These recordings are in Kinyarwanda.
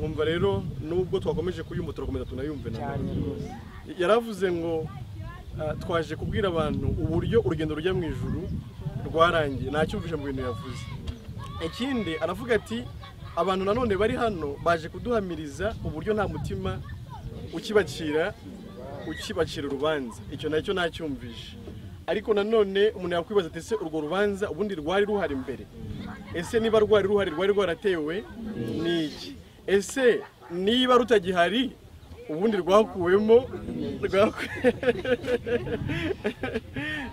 Nkumva rero nubwo twakomeje kuyumva turakomeza tunayumve nanone. Yaravuze ngo twaje kubwira abantu uburyo urugendo rujya mu ijuru rwarangiye. Nacyumvise mu bintu yavuze. Ikindi aravuga ati abantu nanone bari hano baje kuduhamiriza uburyo nta mutima ukibacira urubanza. Icyo nacyo nacyumvise. Ariko nanone umuntu yakwibaza ati ese urwo rubanza ubundi rwari ruhari imbere? Ese niba rwari ruhari rwari rwaratewe n'iki? Ese niba rutagihari ubundi rwakuwemo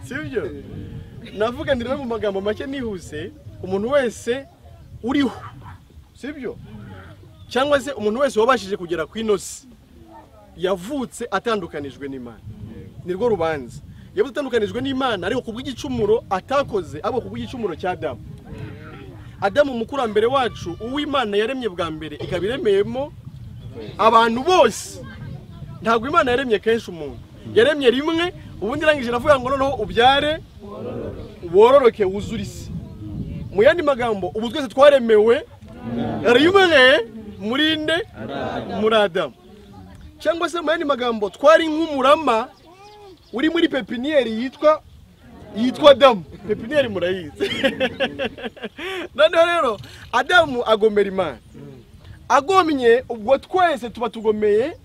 sibyo? Navuga ndi mu magambo make nihuse, umuntu wese uriho, sibyo? Cyangwa se umuntu wese wabashije kugera ku inosi yavutse atandukanijwe n'Imana. Nirwo rubanza. Yavutse atandukanijwe n'Imana ariko kubw'igicumuro atakoze, abo kubw'igicumuro cya Adamu. Adamu umukurambere wacu, uw'Imana yaremye bwa mbere ikabiremeyemo abantu bose. Ntabwo Imana yaremye kenshi umuntu. Yaremye rimwe, ubundi irangije iravuga ngo noneho ubyare wororoke wuzure isi. Mu yandi magambo ubu twese twaremewe rimwe muri nde? Muri Adamu. Cyangwa se mu yandi magambo twari nk'umurama uri muri pepiniyeri yitwa Adamu. Pepiniyeri murayizi. Noneho rero Adamu agomera Imana. Agomye ubwo twese tuba tugomeye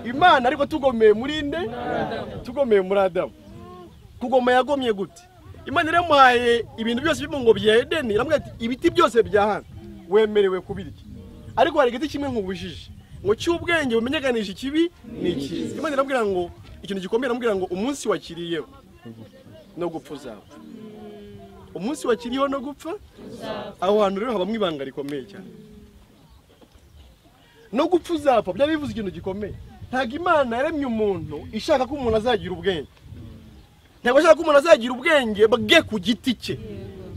Imana, ariko tugomeye muri nde? Tugomeye muri Adamu. Kugoma yagomye gute? Imana iramuhaye ibintu byose byo mu ngobyi ya Edeni, iramubwira ati ibiti byose bya hano wemerewe kubirya, ariko hari igiti kimwe nkubujije ngo cy'ubwenge bumenyekanisha ikibi n'icyiza. Imana iramubwira ngo ikintu gikomeye, iramubwira ngo umunsi wakiriyeho no gupfa uzapfa. Umunsi wakiriyeho no gupfa, aho hantu rero habamo ibanga rikomeye cyane. No gupfa uzapfa byari bivuze ikintu gikomeye. Ntabwo Imana yaremye umuntu ishaka ko umuntu azagira ubwenge. Ntabwo ashaka ko umuntu azagira ubwenge bwe ku giti cye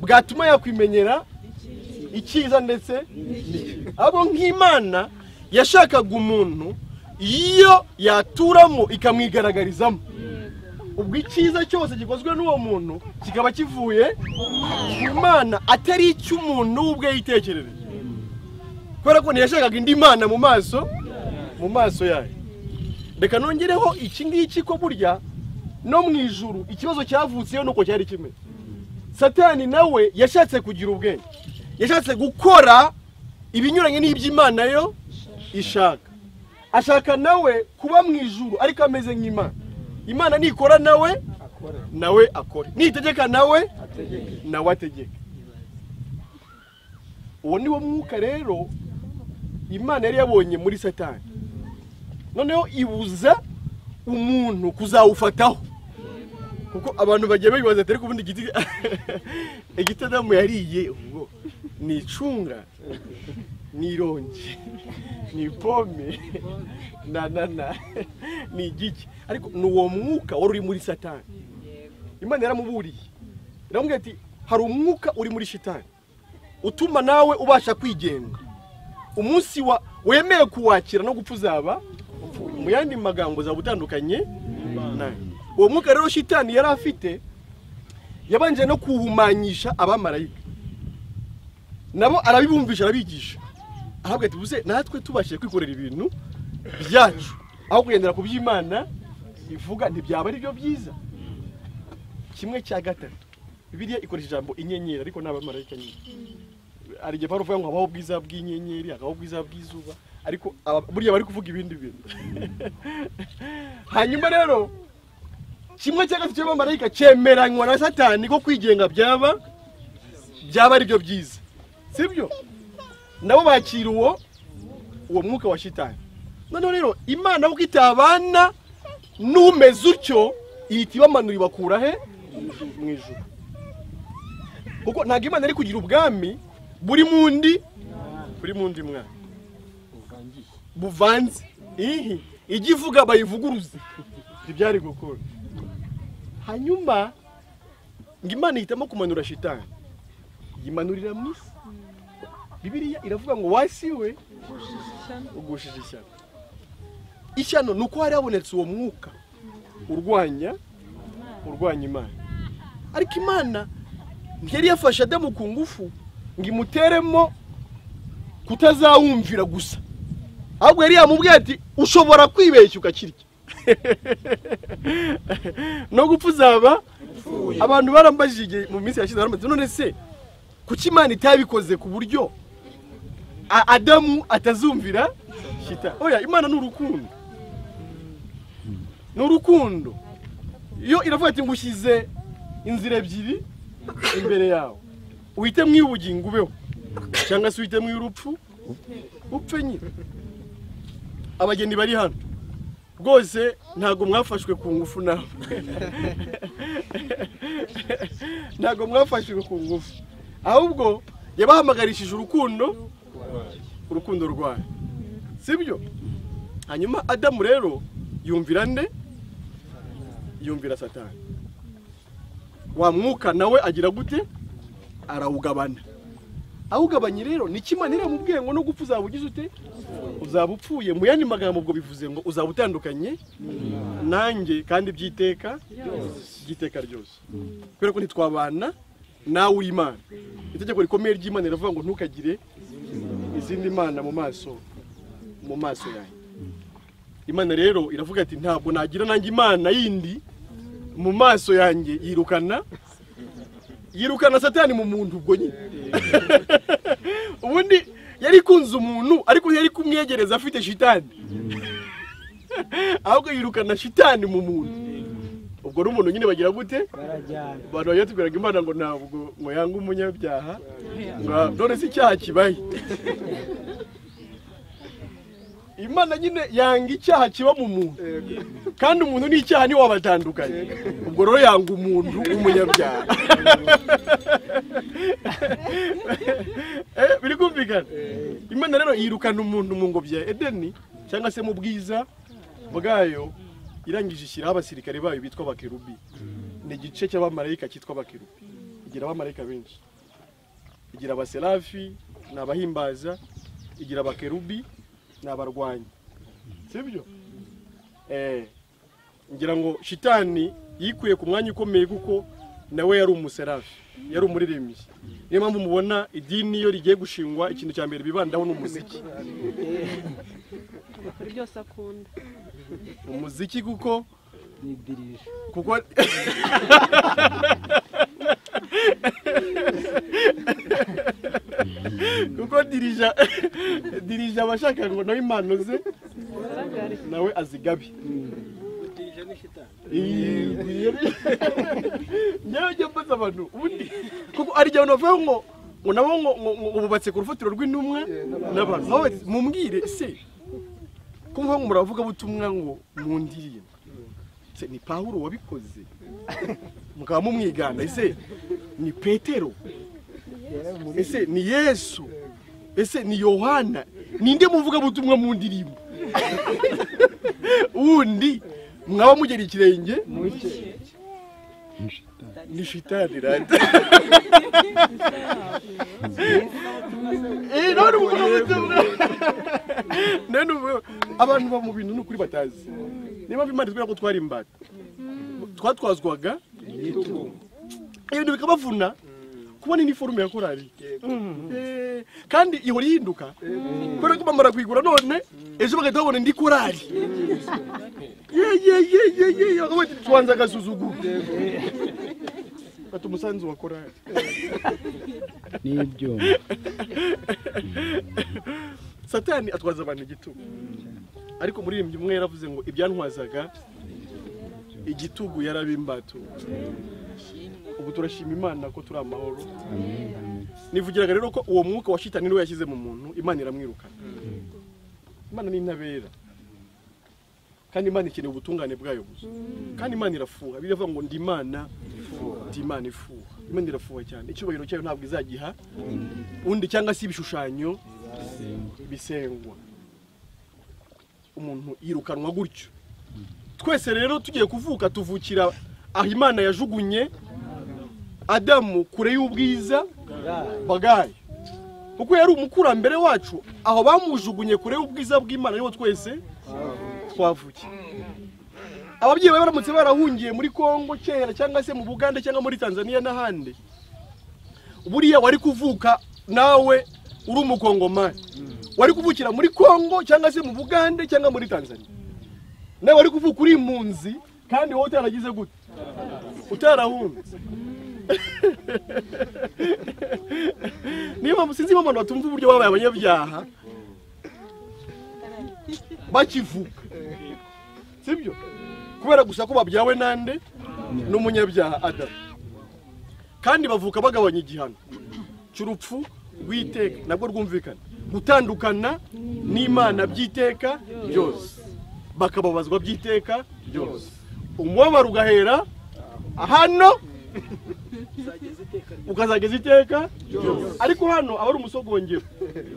bwatuma yakwimenyera icyiza ndetse n'ikibi. Abo nk'Imana yashakaga umuntu iyo yaturamo ikamwigaragarizamo, ubwo icyiza cyose gikozwe n'uwo muntu kikaba kivuye ku Mana, atari icy'umuntu ubwe yitekerereje. Kubera ko ntiyashakaga indi mana mu maso yayo. Reka nongereho iki ngiki ko burya no mu ijuru ikibazo cyavutseyo nuko cyari kimeze. Satani nawe yashatse kugira ubwenge, yashatse gukora ibinyuranye n'iby'Imana yo ishaka. Ashaka nawe kuba mu ijuru ariko ameze nk'Imana. Imana nikora nawe nawe akore, nitegeka nawe nawe ategeke. Uwo ni wo mwuka rero Imana yari yabonye muri Satani. Noneho ibuza umuntu kuzawufataho, kuko abantu bagiye bibaza ati ariko ubundi igiti Adamu yariye ubwo ni icunga, ni ironji, ni pome, na ni igiki. Ariko ni uwo mwuka wari uri muri Satani. Imana yaramuburiye, iramubwira ati hari umwuka uri muri shitani utuma nawe ubasha kwigenga. Umunsi wemeye kuwakira no gupfa uzaba upfuye. Mu yandi magambo uzaba utandukanye nawe. Uwo mwuka rero shitani yari afite yabanje no kuwuhumanyisha abamarayika, nabo arabibumvisha, arabigisha. Aravuga ati buse natwe tubashije kwikorera ibintu byacu aho kugendera ku by'Imana ivuga ntibyaba ari byo byiza. Kimwe cya gatatu, Bibiliya ikoresha ijambo inyenyeri ariko n'abamarayika nyine. Hari igihe baruvuga ngo habaho ubwiza bw'inyenyeri, hakabaho ubwiza bw'izuba, ariko burya bari kuvuga ibindi bintu. Hanyuma rero kimwe cya gatatu cy'abamarayika cyemeranywa na Satani ko kwigenga byaba ari byo byiza, sibyo? Nabo bakira uwo mwuka wa shitani. Noneho rero Imana kuko itabana n'umeze utyo ihita ibamanura ibakura he? Mu ijuru. Kuko ntabwo Imana ari kugira ubwami buri mundi mwana buvanze. Ihi ijya ivuga bayivuguruze, ntibyari gukora. Hanyuma ngo Imana ihitamo kumanura shitani, yimanurira mu isi. Bibiliya iravuga ngo wasiwe ugushije ishyano. Ishyano ni uko hari habonetse uwo mwuka urwanya Imana. Ariko Imana ntiyari yafashe Adamu ku ngufu ngo imuteremo kutazawumvira gusa, Ahubwo yari yamubwiye ati ushobora kwibeshya ukakirya no gupfa uzaba. Abantu barambajije igihe mu minsi yashize barambaza, none se kuki Imana itabikoze ku buryo Adamu atazumvira shita? Oya, Imana ni urukundo, ni urukundo. Iyo iravuga ati ngushyize inzira ebyiri imbere yawe, uhitemo iy'ubugingo ubeho cyangwa se uhitemo iy'urupfu upfe nyine. Abageni bari hano rwose ntabwo mwafashwe ku ngufu nawe, ntabwo mwafashwe ku ngufu, ahubwo yabahamagarishije urukundo, urukundo rwayo, sibyo? Hanyuma Adamu rero yumvira nde? Yumvira Satani. Wa mwuka nawe agira gute? Arawugabana. Awugabanye rero ni kimana iramubwiye ngo no gupfa uzaba ugize ute? Uzaba upfuye. Mu yandi magambo ubwo bivuze ngo uzaba utandukanye nanjye kandi byiteka byiteka ryose, kubera ko ntitwabana nawe uri Imana. Itegeko rikomeye ry'Imana riravuga ngo ntukagire izindi mana mu maso yanjye. Imana rero iravuga ati ntabwo nagira nanjye Imana yindi mu maso yanjye. Yirukana Satani mu muntu ubwo nyine. Ubundi yari kunze umuntu ariko yari kumwegereza afite shitani, ahubwo yirukana shitani mu muntu. Ubwo n'umuntu nyine bagira gute? Barajyana. Abantu bajya tubwiraga Imana ngo ntabwo ngo yanga umunyabyaha, none se icyaha kibaye? Imana nyine yanga icyaha kiba mu muntu, kandi umuntu n'icyaha ni wabatandukanye. Ubwo rero yanga umuntu w'umunyabyaha. Biri kumvikana? Imana rero yirukana umuntu mu ngobyi ya Edeni cyangwa se mu bwiza bwayo, irangije ishyiraho abasirikare bayo bitwa abakerubi. Ni igice cy'abamarayika cyitwa abakerubi. Igira abamarayika benshi, igira abaserafi ni abahimbaza, igira abakerubi ni abarwanyi, sibyo? Ngira ngo shitani yikuye ku mwanya ukomeye kuko nawe yari umuserafi, yari umuririmbyi. Niyo mpamvu mubona idini iyo rigiye gushingwa ikintu cya mbere bibandaho ni umuziki. Byose akunda umuziki kuko nidirije, kuko kuko dirija abashaka ngo nawe impano ze nawe azigabe. Njyewe mbaza abantu ubundi kuko ari jya bavuga ngo nabo ngo bubatse ku rufatiro rw'intumwa n'abantu, mumbwire se ko mvuga ngo muravuga butumwa ngo mu ndirimbo, se ni Pawulo wabikoze mukaba mumwigana? Ese ni Petero? Ese ni Yesu? Ese ni Yohana? Ninde muvuga butumwa mu ndirimbo? Undi mwaba mugera ikirenge ni shitani rata. None umuvuga butumwa none abantu ba mu bintu n'ukuri batazi. Niba Imana itubwira ko twari imbata, twatwazwaga ibintu bikabavuna kubona iniforume ya korali, kandi ihora ihinduka kubera ko bamara kuyigura none ejo bagahita babona indi korali. Ye bakavuga tubanza agasuzuguro, bata umusanzu wa korali n'ibyuma. Satani atwaza abantu igitugu, ariko umuririmbyi umwe yaravuze ngo ibyantwazaga igitugu yarabimbatu. Ubu turashima Imana ko turi amahoro. Nivugiraga rero ko uwo mwuka wa shitani niwe yashyize mu muntu, Imana iramwirukana. Imana ni intabera, kandi Imana ikeneye ubutungane bwayo gusa. Kandi Imana irafuha, biravuga ngo ndi Imana, ndi Imana ifuha. Imana irafuha cyane, icyubahiro cyayo ntabwo izagiha undi cyangwa se ibishushanyo bisengwa. Umuntu yirukanwa gutyo. Twese rero tugiye kuvuka tuvukira aho Imana yajugunye Adamu kure y'ubwiza bwayo, kuko yari umukurambere wacu. Aho bamujugunye kure y'ubwiza bw'Imana niho twese twavukiye. Ababyeyi bawe baramutse barahungiye muri Kongo kera cyangwa se mu Bugande cyangwa muri Tanzania n'ahandi, buriya wari kuvuka nawe uri umukongomani, Wari kuvukira muri Kongo cyangwa se mu Bugande cyangwa muri Tanzania. Nawe wari kuvuka uri impunzi kandi wowe utaragize gute? Utarahunze. Niyo mpamvu sinzi impamvu batumva uburyo babaye abanyabyaha bakivuka. Sibyo? Kubera gusa ko babyawe nande n'umunyabyaha Adamu. Kandi bavuka bagabanya igihano cy'urupfu rw'iteka, nabwo rwumvikana. Gutandukana n'Imana by'iteka byose. Bakababazwa by'iteka byose. Umubabaro ugahera hano ukazageza iteka byose. Ariko hano aba ari umusogongero.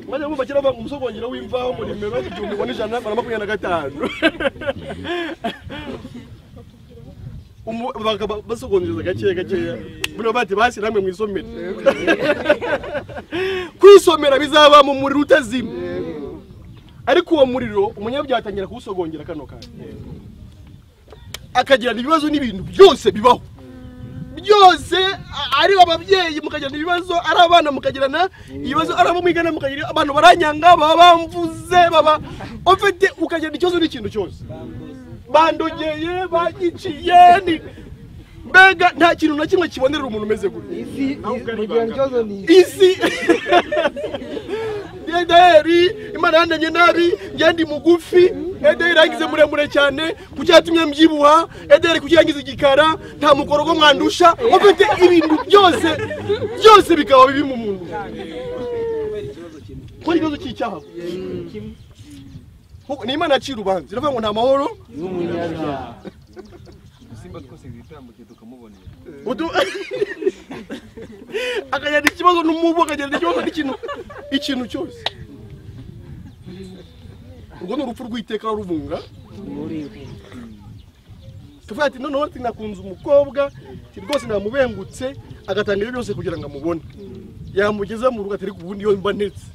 Mwajya mwumva kera bavuga umusogongero w'imvaho mu nimero 1125. Basogongereza gake gakeya. Buno bati basi namwe mwisomere. Kwisomera bizaba mu muriro utazima. Ariko uwo muriro umunyabyaha atangira kuwusogongera kano kanya. Akagirana ibibazo n'ibintu byose bibaho. Byose ari ababyeyi mukagirana ibibazo, ari abana mukagirana ibibazo, ari abo mwigana mukagira abantu baranyanga baba bamvuze baba ufite ukagirana ikibazo n'ikintu cyose. Bandogeye bagiciye ni mbega nta kintu na kimwe kibonerera umuntu umeze gutya. Isi mugira ikibazo ni isi. Ederi Imana yandemye nabi, njye ndi mugufi, Ederi yangize muremure cyane, kuki yatumye mbyibuha, Ederi kuki yangize igikara, nta mukorogo mwandusha, ufite ibintu byose byose bikaba bibi mu muntu. Ko ikibazo cy'icyaha. Ni Imana yaciye urubanza, iravuga ngo nta mahoro n'umunyabyaha. Usimba twose bitambuke tukamubonera. Akagenda ikibazo n'umubu, akagenda ikibazo n'ikintu ikintu cyose. Urwo ni urupfu rw'iteka rubunga. Tuvuga ati noneho nakunze umukobwa, rwose namubengutse, agatanga ibyo byose kugira ngo amubone. Yamugeza mu rugo atari ku bundi yo mba ntetse.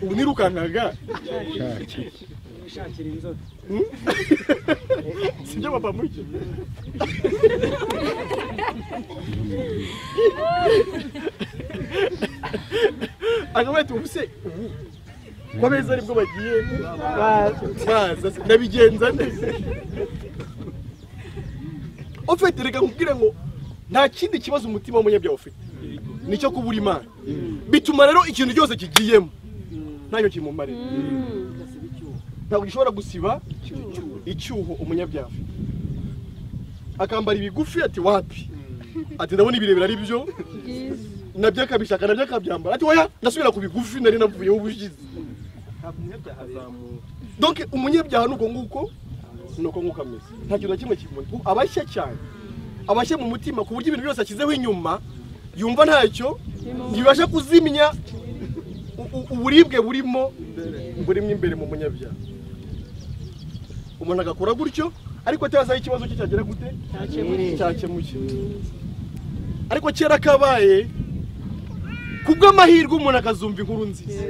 Ubu nirukankaga. Ishakira inzobe. Sibyo papa muke. Akabaye ubuse ubu ko beza aribwo bagiye baza nabigenza neza. Ufite reka nkubwire ngo nta kindi kibazo umutima w'umunyabyaha ufite nicyo kubura Imana. Bituma rero ikintu cyose kigiyemo ntacyo kimumarira. Ntabwo gishobora gusiba icyuho umunyabyaha afite. Akambara ibigufi ati wapi, ati ndabona ibirebire ari byo nabyo akabishaka nabyo akabyambara, ati oya ndasubira ku bigufi nari navuyeho ubushize. Donc umunyabyaha nuko nguko nuko nguko ameze, nta kintu na kimwe kimubona. Abashya cyane, abashya mu mutima ku buryo ibintu byose ashyizeho inyuma yumva ntacyo ntibasha kuzimya uburibwe burimo imbere mu munyabyaha. Umuntu agakora gutyo ariko atazi aho ikibazo cye cyagera gute cyakemuke. Ariko kera kabaye kubw'amahirwe umuntu akazumva inkuru nziza.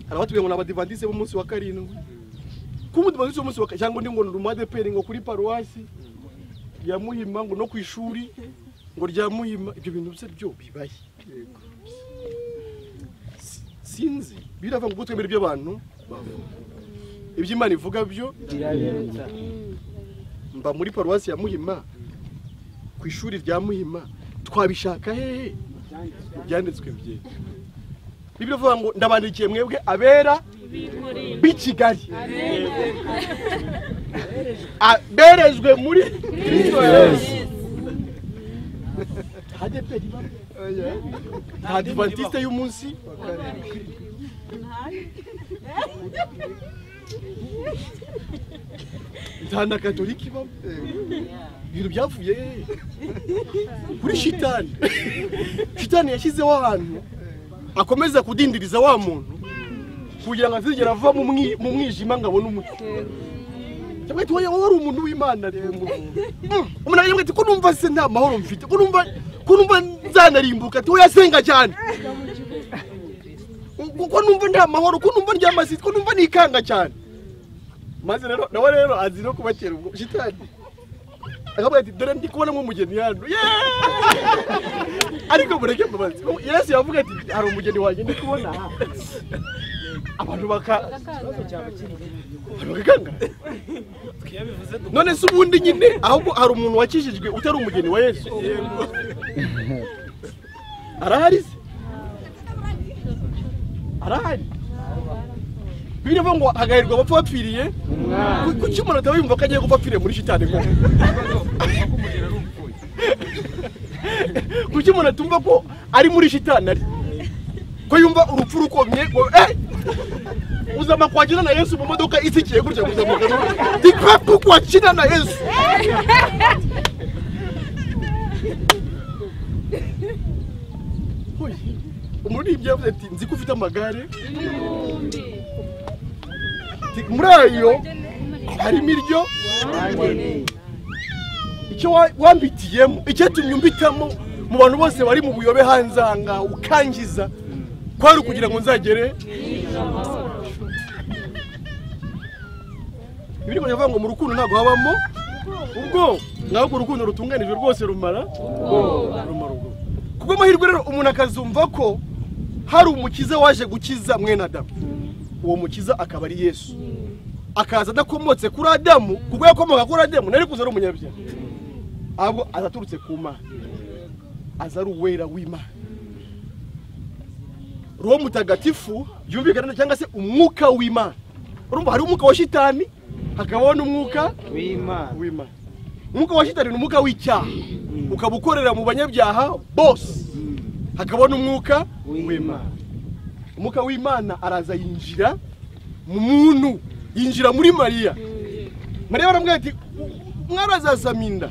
Hari abatubwiye ngo ni abadivantiste b'umunsi wa karindwi, kuba umudivantiste w'umunsi wa cyangwa undi ngo ni umu-ADEPR ngo kuri paruwasi ya Muhima ngo no ku ishuri ngo rya Muhima, ibyo bintu byose byo bibaye. Sinzi birava ngo twemere ibyo abantu bavuga, ibyo Imana ivuga byo birabiruta. Mba muri paruwasi ya Muhima ku ishuri rya Muhima twabishaka hehe? Byanditswe bye. Bibiliya ivuga ngo ndabandikiye mwebwe abera b'i Kigali aberejwe muri Kristo Yesu. Nta Adventiste y'umunsi nta na Katolika ibamo. Ibintu byavuye kuri shitani. Shitani yashyizeho ahantu akomeza kudindiriza wa muntu kugira ngo azigera ava mu mwijima ngo abone umucyo. Cyangwa ati wowe wari umuntu w'Imana rero. Umuntu aravuga ati ko numva se nta mahoro mfite, ko numva nzanarimbuka, ati wowe yasenga cyane. Kuko numva nta mahoro, ko numva ndyamasi, ko numva nikanga cyane. Maze rero nawe rero azi no kubakera ubwo shitani. Akavuga ati dore ndi kubona nk'umugeni hano. Ariko mureke mbabazi. Yesu yavuga ati hari umugeni wanjye ndi kubona. Abantu bakakangara. None se ubundi nyine ahubwo hari umuntu wakijijwe utari umugeni wa Yesu. Arahari se? Arahari. Bibiliya ngo hagahirwa abapfa bapfiriye. Kuki umuntu ataba yumva ko agiye gupfa apfiriye muri shitani koko? Kuki umuntu atumva ko ari muri shitani ari? Ko yumva urupfu rukomye ngo uzama kwakina na Yesu mu modoka isikiye gutya kuzamuka. Tipapu kwakina na Yesu. Umuririmbyi yavuze ati nzi ko ufite amagare muri ayo harimo iryo icyo wambitiyemo, icyatumye umbitamo mu bantu bose bari mu buyobe hanze aha ngaha ukangiza kwari ukugira ngo nzagere. Ibiri kuvuga ngo mu rukundo ntabwo habamo ubwo, ntabwo urukundo rutunganijwe rwose rumara ubwoba. Kubwo amahirwe rero umuntu akazumva ko hari umukiza waje gukiza mwene Adamu, uwo mukiza akaba ari Yesu, akaza adakomotse kuri Adamu, kuko yakomoka kuri Adamu nari kuza ari umunyabyaha, ahubwo azaturutse ku Mana, aza ari uwera w'Imana. Roho Mutagatifu yumvikana cyangwa se umwuka w'Imana. Urumva hari umwuka wa shitani, hakabaho n'umwuka w'Imana. Umwuka wa shitani ni umwuka w'icyaha, ukaba ukorera mu banyabyaha bose. Hakabaho n'umwuka w'Imana. Umwuka w'Imana araza yinjira mu muntu, yinjira muri Mariya. Mariya baramubwira ati mwana azasama inda,